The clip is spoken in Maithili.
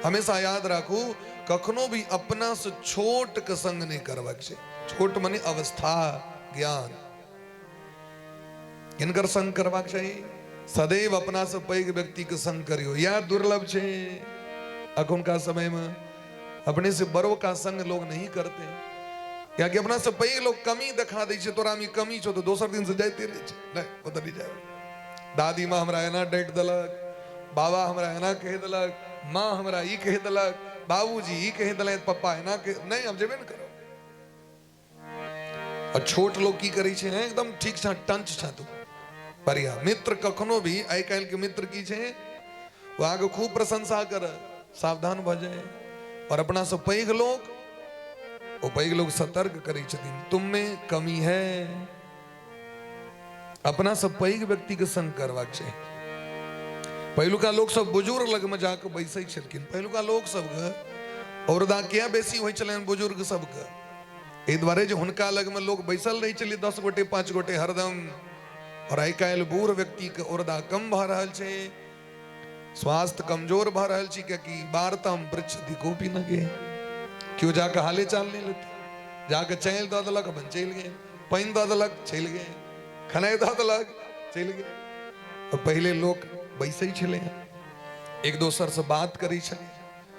हमेशा याद राखू, कखनो भी अपना से छोट के संग नहि करबाक छै। छोट मने अवस्था, ज्ञान। हिनकर संग करबाक चाही? सदैव अपना से पैघ व्यक्ति के संग करियो। यह दुर्लभ छै अखुनका समय में। अपने से बड़ो का संग लोग नहीं करते, कियाकि अपना से पैघ लोग कमी देखा दै छै, तोरा में कमी छौ, तऽ दोसर दिन से जाइते नहि छै। नहि, ओतऽ नहि जाय। दादी माँ हमरा एना डाँटि देलक, बाबा हमरा एना कहि देलक, माँ हमरा ई कहि देलक, बाबूजी ई कहि देलथि, पप्पा एना कहि, नहि, हम जेबे ने करब। और छोट लोग की करै छै? एकदम ठीक छ, टंच छ तू, बढ़िया मित्र। कखनो भी आइ काल्हि के मित्र की छै? ओ अहाँके खूब प्रशंसा कर, सावधान भऽ जाए। और अपना से पैघ लोग, ओ पैघ लोग सतर्क करै छथिन, तुम में कमी है। अपना से पैघ व्यक्ति के संग करबाक छै। पहिलुका लोक सब बुजुर्ग लगमे जाके बैसै छलखिन। पहिलुका लोक सबके औरदा किया बेसी होइ छलनि बुजुर्ग सबके? एहि दुआरे जे हुनका लगमे लोक बैसल रहै छलै, 10 गोटे, 5 गोटे हरदम। और आइ काल्हि बूढ़ व्यक्तिके औरदा कम भऽ रहल छै, स्वास्थ्य कमजोर भऽ रहल छै, कियाकि वार्ताम पृच्छति कोपी न गे, केओ जाके हाले चाल नहि लेतै। जाके चलि दऽ देलक, अपन चलि गेल, पानि दऽ देलक, चलि गेल, खेनाइ दऽ देलक, चलि गेल। पहिले लोक बैसै छलै, एक दोसरसँ बात करै छलै।